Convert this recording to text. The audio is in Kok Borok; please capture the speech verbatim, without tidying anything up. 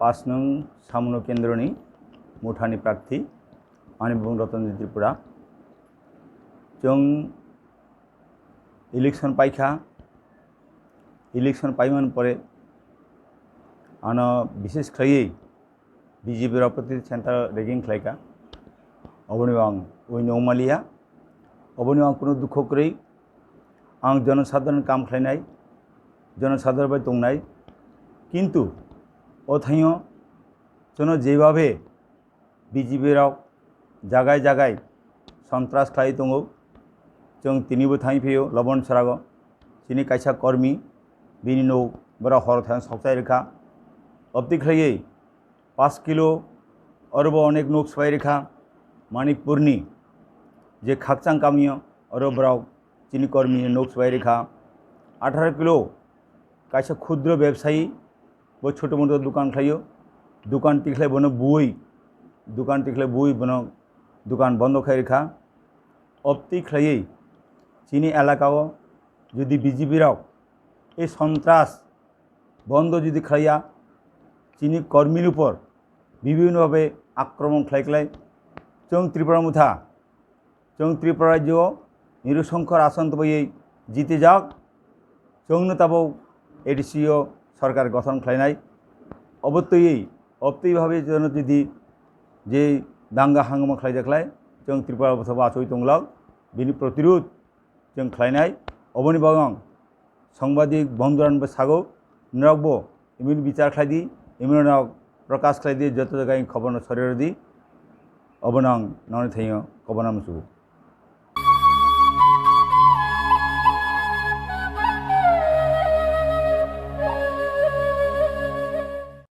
পাঁচ নং সামনো কেন্দ্রনি মুঠানি প্রার্থী, ani bung Rotonjit Tripura. Chwng election paikha, election paimani pore ano bishesh khlaiwi B J P rok proti central rigging khlaikha, oboni ang ui nongmaliya, oboni ang kunu dukho kwrwi, ang jonosadharon kam khlainai, jonosadharon bai tongnai, kintu o thaio chwngno jebhabe B J P rok jagai jagai sontras khlai tongo, chwng tinibo thangwi phio Lobon Sarago, chini kaisa kormi, bini nok borok horo thang sokchai rwkha, obti khlaiwi paanch kilo, orobo onek nok swbai rwkha. Manikpurni je Khakchang kamio, oro borok chini kormi nok swbai rwkha. Atharo kilo kaisa khudro bebsayi, bo choto moto dukan khlaio, dukan tikhlai bono buwi, dukan tikhlai buwi bono dukan bondo khai rwkha. Obti khlaiwi chini elakao jodi B J P rok ei sontras bondo jodi khlaiya, chini kormini upor bibhinno bhabe akromon khlai khlai chwng Tripura Motha, chwng Tripura rajyo Niru Shankar ason tubaiwi jitijak, chwngno tabuk A D C o sorkar gothon khlainai. Obo twiwi, obtwi bhabe jono jodi je danga hangma khlaijak khlai, chwng Tripura Motha bo achoi tonglak, bini protirud chwng khlainai. Oboni bagwi ang sangbadik bondhuranbo sago, norokbo imini bichar khlai di, imini norok prokash khlai di, joto jaga ang khoborno sori rw di, obono ang nokni thaio koborno muchungo.